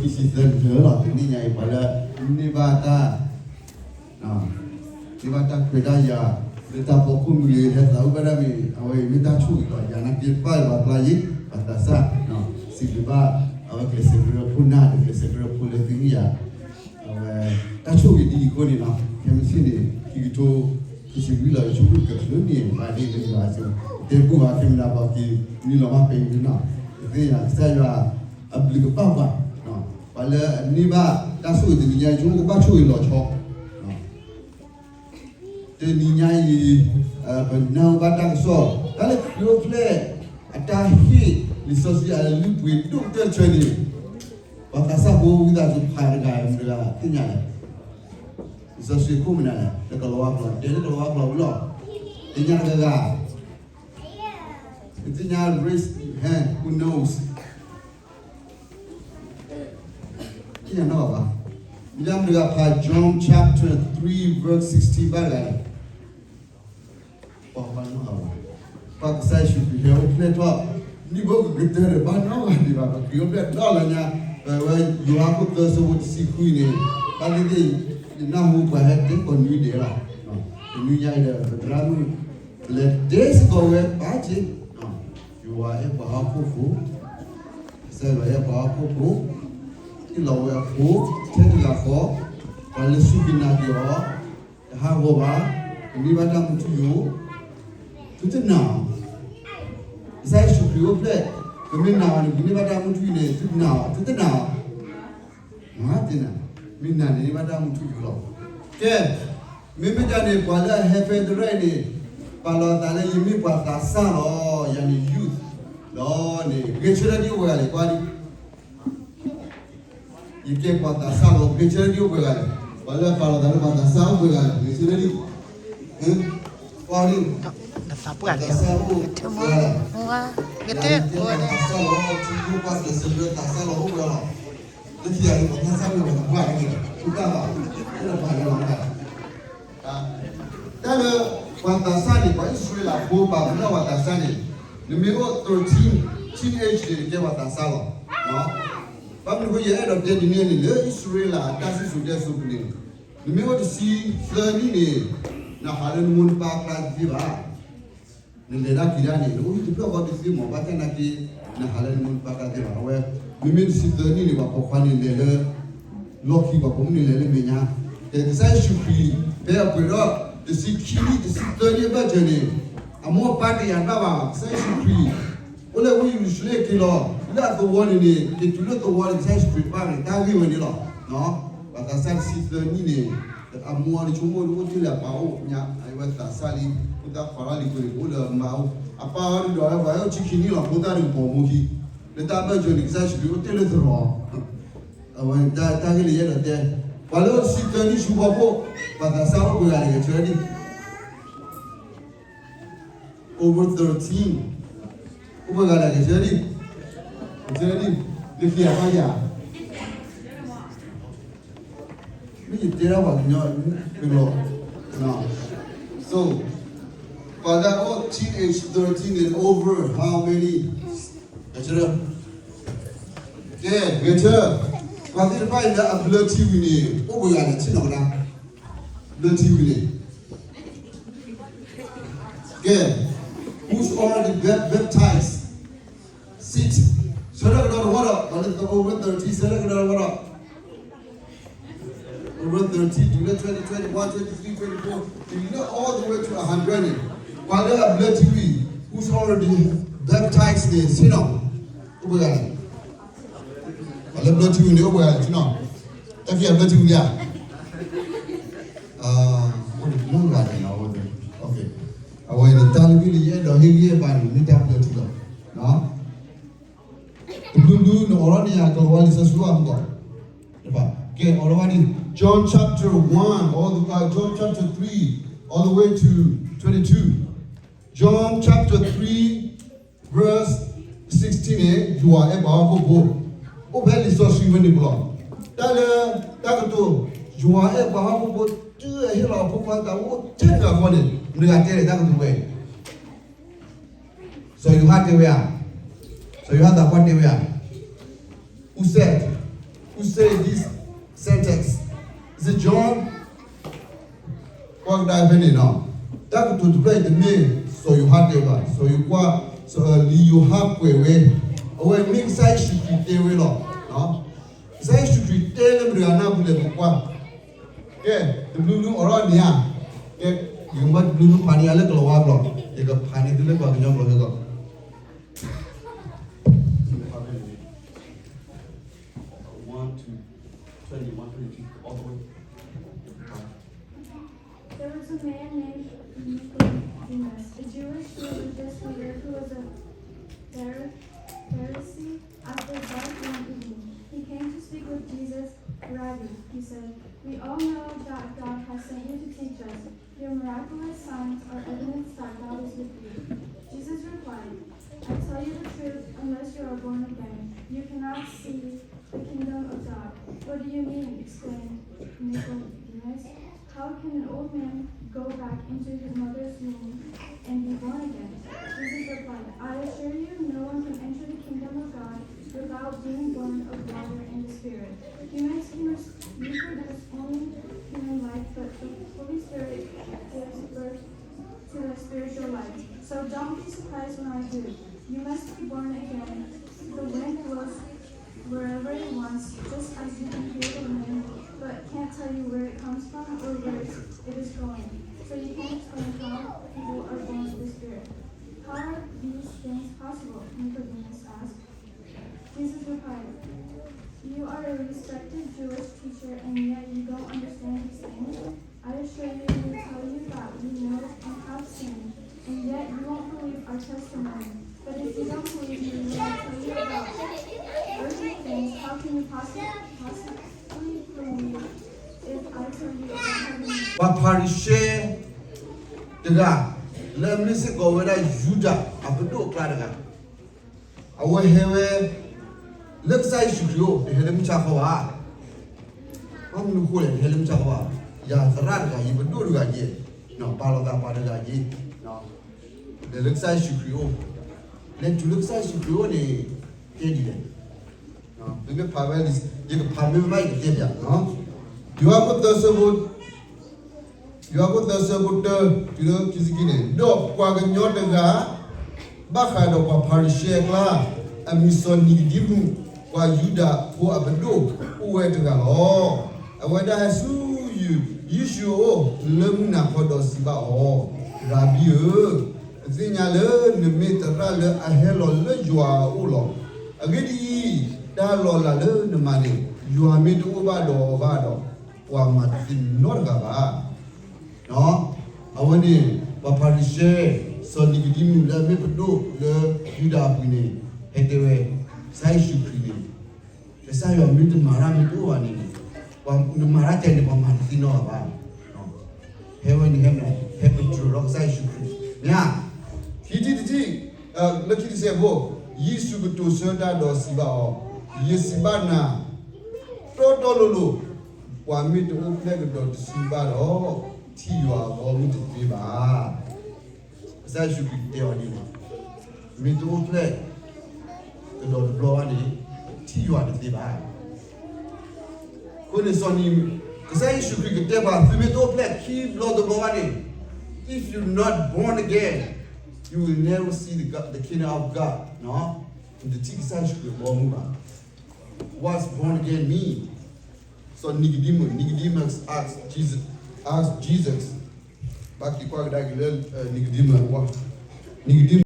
ခံဆံသၢနံၣ်လီၤ. တနံၤညါအံၤ ပှၤလၢ န့ၢ်ဘၣ်တၢ် န့ၢ်ဘၣ်တၢ်ခွဲးတၢ်ယာ် လၢတၢ်ပိာ်ခိၣ်မုၢ်လံ ဟဲသးဝံၣ်ဘၣ်ဒၣ်မ့ၢ် အဝဲအံၤမ့ၢ်တၢ်ဆိၣ်ဂ့ၤလီၤ. ယၤနာ်က့ပၢ်ယွၤပျၢ်ယ့ၣ် ပှၤသးစၢ် စံးဘျုးဘၣ် အဝဲကျဲးစၢးကရၢခိၣ်နၢ်ဒီး ကျဲးစၢးကရၢဖိလၢသုဟံၣ်ယၤ အဝဲ တၢ်ဆိၣ်ဂ့ၤဒ်အံၤအဃိန့ၣ်လီၤ. ခဲမုၢ်ဆ့ၣ်န့ၣ် ခံကထိခံဆံလွံၢ်လီၤ. ယဆိကမိၣ်ကချုးန့ၣ် ဘၣ်ဒ်န့ၣ်လီၤ. တဲပူၤဘၣ် ခဲမုၢ်နၤဘၣ်က့ၤ နုာ်လီၤမးပဲၤနုာ်နီၤ ကသ့ၣ်ညါကစၢ်ယွၤ အဘျုးကဘၣ်ပှၤ ပှၤလၢအန့ၢ်ဘၣ်တၢ်ဆိၣ်ဂ့ၤတနံၤညါအံၤ ဆိကမိၣ်ကဘၣ်ဆိၣ်ဂ့ၤလီၤဆီ တနံၤညါအံၤ ပနၢ်ဟူဘၣ်တၢ်ကစီၣ် တၢ်လၢခရံာ်အိၣ်ဖျဲၣ်အတၢ်ဟ့ၣ် လံာ်စီဆှံအလုၢ်အပှ့ၤဒိၣ်ကတၢၢ်တဆၢန့ၣ် ပှၤသးစၢ်ဖိဝံသးစူၤဖးတဂၤမတၤတဂၤသ့ၣ်ညါလဲၣ်. လံာ်စီဆှံခိၣ်မနုၤလဲၣ် လၢကလံးဝါကျိာ် တဲလၢကလံးဝါကျိာ်ဝံၤလီၤ. သ့ၣ်ညါတဂၤဂၤ သ့ၣ်ညါ raise your hand, who knows? သ့ၣ်ညါနီၣ်ဘၣ်ဘၣ်. မ့ၢ်မတၤတဂၤဖး John chapter three verse sixteen ဘၣ်တဂၤလဲၣ်. ပှၤဘၣ်နီၣ်ဘၣ်ဘၣ်. ပှၤကစၢ်ယ့ၣ်ၡူးခရံာ်ဟဲအိၣ်ဖျဲၣ်ထီၣ် နံၣ်ဘိကကတၢၢ်ဒီးဘၣ်နီၣ်ဘၣ်ဒံးဘၣ် ပခရံာ်အိၣ်ဖျဲၣ်ဒီလၢညါ ပဝဲယိၤဟၣ်ခိၣ်သၢဆၢဖိတဆံဃုန့ၣ် တၢ်သ့ၣ်သ့ၣ် ယနၢ်ဟူပှၤဟဲတဲကိးနွံဒဲးလီၤ. တနွံညါအံၤဒီး ပသရၣ်မုၣ် လဲၤတဲစ့ၢ်ကီးဝဲဘၣ်က့ၤ ယွၤအဲၣ်ပှၤဟီၣ်ခိၣ်ဖိ ကစၢ်ယွၤအဲၣ်ပှၤဟီၣ်ခိၣ်ဖိ ဟ့ၣ်လီၤဝဲအဖိ ထဲတဂၤဃီ ပှၤလၢစူၢ်က့ၤနာ်က့ၤအီၤ တဟးဂီၤဘၣ်, ကန့ၢ်ဘၣ်တၢ်မူထူယိာ်, သုတနာ်အီၤ. ကစၢ်ယ့ၣ်ၡူးခရံာ်အိၣ်ဖျဲၣ်, ပမ့ၢ်နာ်အီၤန့ၣ် ပကန့ၢ်ဘၣ်တၢ်မူထူယိာ်န့ၣ် သုတနာ်အီၤ, သုတနာ်အီၤ. မၤတနာ်, မ့ၢ်နာ်န့ၣ် န့ၢ်ဘၣ်တၢ်မူထူယိာ်လီၤ. ကဲ, မ့မ့ၢ်ဒ်န့ၣ် ပှၤလၢအဟဲဖဲတရဲၣ်န့ၣ် ပာ်လီၤအသးလၢယမ့ၢ်ပှၤသးစၢ်လီၤ, ယၤန့ၣ် youth လီၤန့ၣ် ဂဲၤဆၢထၢၣ်ဒံးအိၣ်ပှဲၤဂၤလဲၣ် ကွၢ်ဒံး. ယကဲပှၤသးစၢ်လီၤ ဂဲၤဆၢထၢၣ်ဒံးအိၣ်ပှဲၤဂၤလဲၣ်. ပှၤလၢအပာ်လီၤသးလၢပှၤသးစၢ်အိၣ်ပှဲၤဂၤလဲၣ် ဂဲၤဆၢထၢၣ်ဒံး. ကွၢ်ဒံး, ပှၤသးစၢ်အိၣ်ပှဲၤဂၤလဲၣ်. ယၤန့ၣ်ကဲပှၤသးစၢ်လီၤ ထံဖိကီၢ်ဖိ ဂဲၤဆၢထၢၣ်သးစၢ်လီၤအိၣ်ပှဲၤဂၤလီၤ. လၢခံဂၤန့ၣ် ပှၤသးစၢ်အိၣ်ပှဲၤဂၤလီၤ ပှၤတဂ့ၤ သုတၢ်ဘၣ် လၢပှၤလၢလီၤမး တၢ်လၢ ပှၤသးစၢ်န့ၣ် ပှၤအံၣ်စရ့လးဖိ ပာ်ပနီၣ်ပှၤသးစၢ်န့ၣ် နမ့ၢ်အိၣ် thirteen, teenage န့ၣ် နကဲပှၤသးစၢ်လီၤ. ဘၣ်မနုၤအဃိ ယအဲၣ်ဒိးတဲဒ်န့ၣ်န့ၣ် လၢအံၣ်စရ့လးအတၢ်စံၣ်စိၤတဲစိၤပူၤန့ၣ် နမ့ၢ်အိၣ်တဆံသၢနံၣ်န့ၣ် နဟးလၢနမိၢ်နပၢ်အကျါတသ့ဘၣ်. နလဲၤတၢ်က့ၤတၢ်န့ၣ် နအိၣ်ဟံၣ်တဖျၢၣ်ဃီတသ့မး ဘၣ်ဆၣ်သနာ်က့ နဟးလၢနမိၢ်နပၢ်အကျါတသ့ဘၣ်. အဝဲ မ့မ့ၢ်တဆံသၢနံၣ်န့ၣ် ပှၤပိာ်ခွါန့ၣ်လဲၤလၢ လီၢ်ခံ ပှၤပိာ်မုၣ်န့ၣ်လဲၤလၢမဲာ်ညါ. ကဲ ကစၢ်ယ့ၣ်ၡူးခရံာ် ဖဲအပှဲၤဒီး တဆံခံနံၣ် တဆံသၢနံၣ်အဘၢၣ်စၢၤန့ၣ် အမိၢ်အပၢ်တယာ်တဘၣ်ဘၣ်. ကစၢ်ယ့ၣ်ၡူးခရံာ် အိၣ်လၢဝ့ၢ်ယရူၤၡလ့ၣ်က့ၤလီၤ လၢအသဝီန့ၣ်န့ၣ် က့ၤတုၤလၢသဝီန့ၣ် ကစၢ်ယ့ၣ်ၡူးခရံာ်တဖၣ်န့ၣ် တၢ်ဂ့ၢ်ဝဲန့ၣ်လီၤ. ပှၤသးစၢ်တဆံသၢနံၣ်န့ၣ် အမိၢ်အီၤန့ၣ် ဆိကမိၣ်အိၣ်တ့ၢ်လၢအပၢ်အိၣ်ညါ အဝဲသးစၢ်လံ ဖိသၣ်ခွါထီၣ်လံအဃိန့ၣ် ကအိၣ်လၢအမါအိၣ် အပၢ်အီၤဒ်ဒီးဝဲပှၤအိၣ်ဆံခံနံၣ်လီၤ ဖိသၣ်န့ၣ်ကပိာ်မူခံ လၢတၢ်ဘၢၣ်စၢၤန့ၣ် ကစၢ်ယ့ၣ်ၡူးခရံာ်အိၣ်တ့ၢ်လၢသရိာ် အဝဲတၢ်ဂ့ၢ်လၢယအဲၣ်ဒိးတဲ ပှၤလၢအိၣ်တဆံသၢနံၣ်ဆူဖီခိၣ် ပှၤသးစၢ်အိၣ်ပှဲၤဂၤလဲၣ် ဂဲၤဆၢထၢၣ်ဒံး Over thirteen အိၣ်ပှဲၤဂၤလဲၣ် ဂဲၤဆၢထၢၣ်ဒံး ဂဲၤဆၢထၢၣ်ဒံး လၢခံဂၤဘၣ်ယၤ မ့ၢ်ယတဲဒၣ်ပှၤကညီ ကလီၤ so ပှၤလၢအိၣ် teenage thirteen and over how many ဂဲၤဆၢထၢၣ် ကဲ ဂဲၤဆၢထၢၣ် ပှၤသ့ၣ်တဖၣ်အံၤလၢအဘျၢထံဝံၤန့ၣ် အိၣ်ပှဲၤဂၤလဲၣ် ထံၣ်နီၢ်ကဒါ ဘျၢထံဝံၤန့ၣ် ကဲ who's already baptized sit ဆၢထၢၣ်ကဒီးတဝီဒီး ပှၤလၢ over thirteen ဆၢထၢၣ်ကဒီးတဝီဒီး over thirteen တုၤလၢ twenty, twenty-one, twenty-three, twenty-four တုၤလၢ all the way to a hundred န့ၣ် ပှၤလၢအဘျၢထံဝံၤ who's already baptized န့ၣ် ဆ့ၣ်နီၤ အိၣ်ပှဲၤဂၤလဲၣ် ပှၤလၢဘျၢထံဝံၤန့ၣ် အိၣ်ပှဲၤဂၤလဲၣ် ဆ့ၣ်နီၤ တၢ်ခံဂၤဘျၢထံဝံၤလံဧါ အိၣ်န့ၣ်မုၢ်ဂၤန့ၣ်လီၤ အဝဲန့ၣ် တၢ်လၢဂ့ၢ်လၢယအဲၣ်ဒိးဟ့ၣ်ဂံၢ်ဟ့ၣ်ဘါန့ၣ် မ့ၢ်တၢ်ဘျၢထံလီၤ တဘျုးဘျုး နအိးထီၣ်န့ၢ်ယၤကလီၤဝါလံာ်စီဆှံအိၣ်မူကီး ကဲ အိးထီၣ်ဝဲဒၣ် John chapter one all the, uh, John chapter three all the way to twenty-two. John chapter three verse sixteen န့ၣ် ယွၤအဲၣ်ပှၤဟီၣ်ခိၣ်ဖိ အိၣ်ဖဲလံာ်စီဆှံဝဲန့ၣ်ပူၤလီၤ. တၢ်လၢ တၢ်ကတိၤ ယွၤအဲၣ်ပှၤဟီၣ်ခိၣ်ဖိ တုၤအဟ့ၣ်လီၤအဖိခွါသးအိၣ်ထဲတဂၤဃီန့ၣ် မတၤတဂၤတဲလဲၣ်တၢ်ကတိၤဝဲ စီၤယိၤဟၣ်တဲဝဲဧါ, စီၤယိၤဟၣ်သးပှၢ်တဲဝဲဧါ, အူစဲး, အူ say this sentence? Is it John? ကွၢ်ကဒါဖဲန့ၣ်နီၤ, တၢ်ကတိၤတဖျၢၣ်အံၤတမ့ၢ်စီၤယိၤဟၣ်တဲဘၣ်, စီၤယိၤကွၢ်, စီၤလံာ်ယိၤဟၣ်ကွဲးဝဲ, အဝဲမ့ၢ်ကစၢ်ယ့ၣ်ၡူးခရံာ်တဲဝဲလီၤ. ကစၢ်ယ့ၣ်ၡူးခရံာ်တဲလၢမတၤတဂၤနၢ်ပူၤလဲၣ် ပကွၢ်. ကဲ, တဘျုးဘျုးအိးထီၣ်န့ၣ်ဧါ. ကဲ, ယကမၤတဘျုးဘျုးဖးန့ၢ်အါလၢကလီၤဝါကျိာ်, ယကဖးန့ၢ်သုလၢပှၤကညီကျိာ်စ့ၢ်ကီး. One, two, twenty-one, twenty-two, all the way. There was a man named Nicodemus, a Jewish religious leader who was a Phar- Pharisee. After dark one evening, he came to speak with Jesus. Rabbi, he said, we all know that God has sent you to teach us. Your miraculous signs are evidence that God is with you. Jesus replied, I tell you the truth, unless you are born again, you cannot see the kingdom of God. What do you mean? Exclaimed Nicodemus. How can an old man go back into his mother's womb and be born again? Jesus replied, I assure you, no one can enter the kingdom of God without being born of water and the Spirit. Humans can reproduce only human life, but the Holy Spirit gives birth to the spiritual life. So don't be surprised when I do. You must be born again. The wind blows wherever it wants, just as you can hear the wind, but can't tell you where it comes from or where it is going. So you can't explain how people are born of the Spirit. How are these things possible? Nicodemus asked. Jesus replied, you are a respected Jewish teacher, and yet you don't understand these things? I assure you, we tell you that we know and have seen, and yet you won't believe our testimony. But if you don't believe me when I tell you about earthly things, how can you possi- possibly believe if I tell you about heaven? ပှၤဖၤရံၤၡဲတဂၤ လၢအမ့ၢ်စ့ၢ်ကီးဝဲဒၣ်ယူဒၤအပဒိၣ်အကျါတဂၤ, အဝဲဟဲဝဲ လၢကစၢ်ယ့ၣ်ၡူးခရံာ်အိၣ်, တဟဲလၢမုၢ်ဆါခီဘၣ်. ဘၣ်မနုၤအဃိလဲၣ်, တဟဲလၢမုၢ်ဆါခီဘၣ်. ယၤသရၣ်တဂၤ, ယပဒိၣ်တဂၤယဲ, ပာ်လီၤသးပှၤတဂၤယဲ, လဲၤလၢကစၢ်ယ့ၣ်ၡူးခရံာ်အိၣ်, လဲၤတုၤလၢကစၢ်ယ့ၣ်ၡူးခရံာ်အိၣ်န့ၣ် ကဲဒ်လဲၣ်. သုမ့ၢ်ဖးဝဲလံ, ယကဖးမ့ၢ်ဘၣ်ယကတဲပၠး, ယိၤဟၣ်ခိၣ်သၢဆၢဖိ ယိၤဟၣ်ခိၣ်သၢဆၢဖိတၢ တုၤလၢခံဆံခံန့ၣ်, ဒီးပှၤကညီတဂၤ ဘၣ်ဃးဒီးပှၤဖၤရံၤၡဲအကျါ, အမံၤစီၤနံၤကဒံမူး, ပှၤယူဒၤဖိအပဒိၣ်အိၣ်ဝဲတဂၤလီၤ. အဝဲဒၣ်ဟဲဆူယ့ၣ်ၡူးအအိၣ် လၢမုၢ်နၤခီဒီးစံးဘၣ်အီၤ, ရၤဘံဧၢ, ပသ့ၣ်ညါလၢနမ့ၢ်သရၣ်လၢအဟဲလီၤလၢယွၤအအိၣ်လီၤ. အဂ့ၢ်ဒ်အံၤ, တၢ်လီၤလးလၢနမၤန့ၣ် ယွၤမ့ၢ်တအိၣ်ဘၣ်ဒီးအီၤဘၣ်ဒီး ပှၤမၤတသ့နီတဂၤဘၣ်. အဝဲန့ၣ် ပှၤဖၤရံၤၡဲ စီၤနံၤကဒံမူး လၢအမ့ၢ်ပဒိၣ်လၢယူဒၤအပူၤန့ၣ် ဟဲတဲဝဲ, ကစၢ်ယ့ၣ်ၡူးခရံာ်န့ၣ်, ကစၢ်ယွၤမ့ၢ်တမၤတၢ်မ့ၢ်တအိၣ်ဘၣ်န့ၣ်, နမၤတၢ်ကဲန့ၣ် ပှၤမၤတသ့နီတဂၤဘၣ်. ဟဲဝဲန့ၣ်ဟဲမနုၤ, ဟဲပတြၢၤထီၣ်ကစၢ်ယ့ၣ်ၡူးခရံာ်, မ့ၢ်ဧါ. ခံထံၣ်တထံၣ်, လၢခံတစဲးဖိ, ယ့ၣ်ၡူးကတိၤဆၢတၢ်ဒီးစံးဘၣ်အီၤ, ယစံးဘၣ်နၤ တီတီလိၤလိၤ, ပှၤမ့ၢ်တအိၣ်ဖျဲၣ်ကဒီးတစုဘၣ်ဒီး, ထံၣ်ယွၤအဘီအမုၢ်တသ့ဘၣ်. ကစၢ်ယ့ၣ်ၡူးခရံာ်တဲအီၤဒ်န့ၣ်, မ့ၢ်တအိၣ်ဖျဲၣ်ကဒီးတဘျီဘၣ်န့ၣ်, ထံၣ်ယွၤတသ့ဘၣ်. အဃိန့ၣ်စီၤနံၤ, ကစၢ်ယ့ၣ်ၡူးခရံာ်ကတဲပှၤ, သုမ့ၢ်တအိၣ်ဖျဲၣ်ခံဘျီတဘျီဘၣ်န့ၣ်, if you not born again, you will never see the God, the kingdom of God. နတထံၣ်ကစၢ်ယ့ၣ်ၡူးခရံာ်အဘီအမုၢ်ဘၣ်. What's born again mean? So Nicodemus, Nicodemus asked Jesus, asked Jesus. ဘၣ်က့ၤကွၢ်ကဒါက့ၤလၢ Nicodemus, Nicodemus